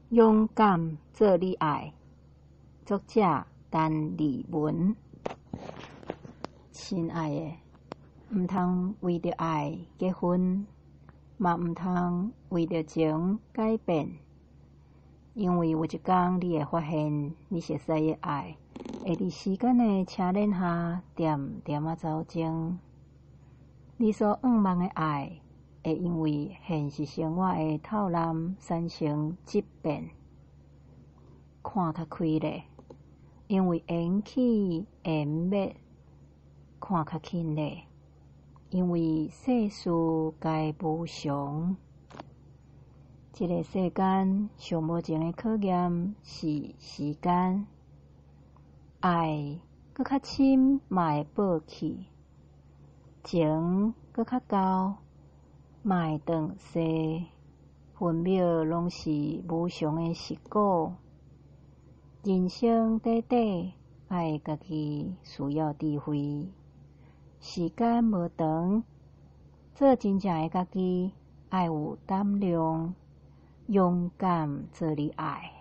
勇敢做你愛，作者陳麗文。親愛的，毋通為著愛結婚，嘛毋通為著情改變，因為有一工你會發現，你熟似的愛會佇時間的車輪下恬恬仔走鐘。你所向望的愛，會因為現實生活的透濫產生質變。看較開咧，因為緣起緣滅；看較輕咧，因為世事皆無常。這个世間上無情的考驗是時間，愛閣較深嘛會薄去，情閣較厚嘛會斷逝，分秒攏是無常的實果。人生短短，愛家己需要智慧。時間無長，做真正的家己，愛有膽量，勇敢做你愛。